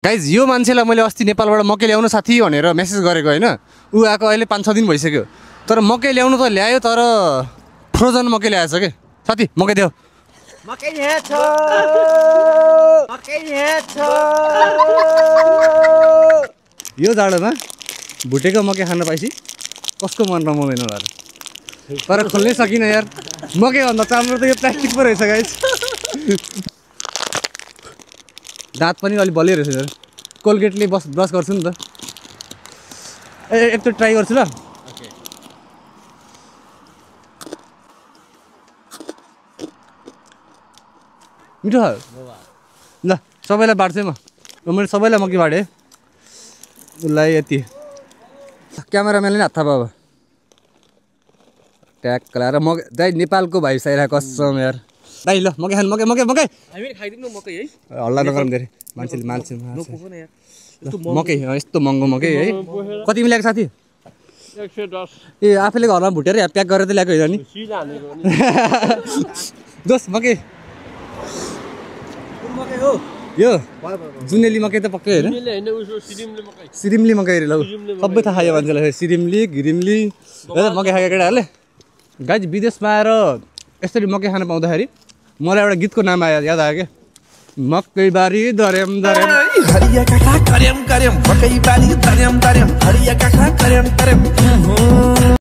Guys यो मान्छेलाई मैले अस्ति नेपालबाट मकै ल्याउनु साथी भनेर मेसेज गरेको होइन, ऊ आएको अहिले 5-6 दिन भइसक्यो। तर मकै ल्याउनु त ल्यायो, तर फ्रोजन मकै ल्याएछ के साथी। मकै देऊ मकै यहाँ छ, मकै यहाँ छ। यो जाडोमा भुटेको मकै खान पाइसी कसको मन रमाउँदैन होला। तर खोल्नै सकिनँ यार, मकै भन्दा चाम्रो त यो प्लास्टिक पो रहेछ गाइज। दाँत पनि अलि बलियो रहेछ यार, कोलगेटले ब्रस गर्छु नि त। एक त ट्राई गर्छु ल। मिठो ल, सबैलाई बाँड्छु म। मैले सबैलाई मकै बाँडेँ। उसलाई यति क्यामेराम्यानले नि हात थापा अब ट्याग लगाएर मकै दाइ नेपालको भाइ साइरा कसम यार। दाइ ल मकै खानु, मकै मकै मकै हामी खाइदिनु मकै है। हल्ला नगरौँ धेरै, मान्छेले मान्छे मकै यस्तो महँगो मकै है। कति मिलाएको साथी? 110। ए आफैले घरमा भुटेर प्याक गरेर त ल्याएको होइन नि दोस्त। मकै हो यो जुनेली मकै त पक्कै होइन, सिरिमली मकै ल सबै थाहा यो मान्छेलाई। सिरिमली घिरिमली मकै खाएको केटाहरूले। गाइज विदेशमा आएर यसरी मकै खान पाउँदाखेरि मलाई एउटा गीतको नाम आयो, याद आयो क्या, मकै बारी दर्याम दर्याम हरिया काका कर्याम कर्याम मकै बारी दर्याम दर्याम हरिया काका कर्याम कर्याम।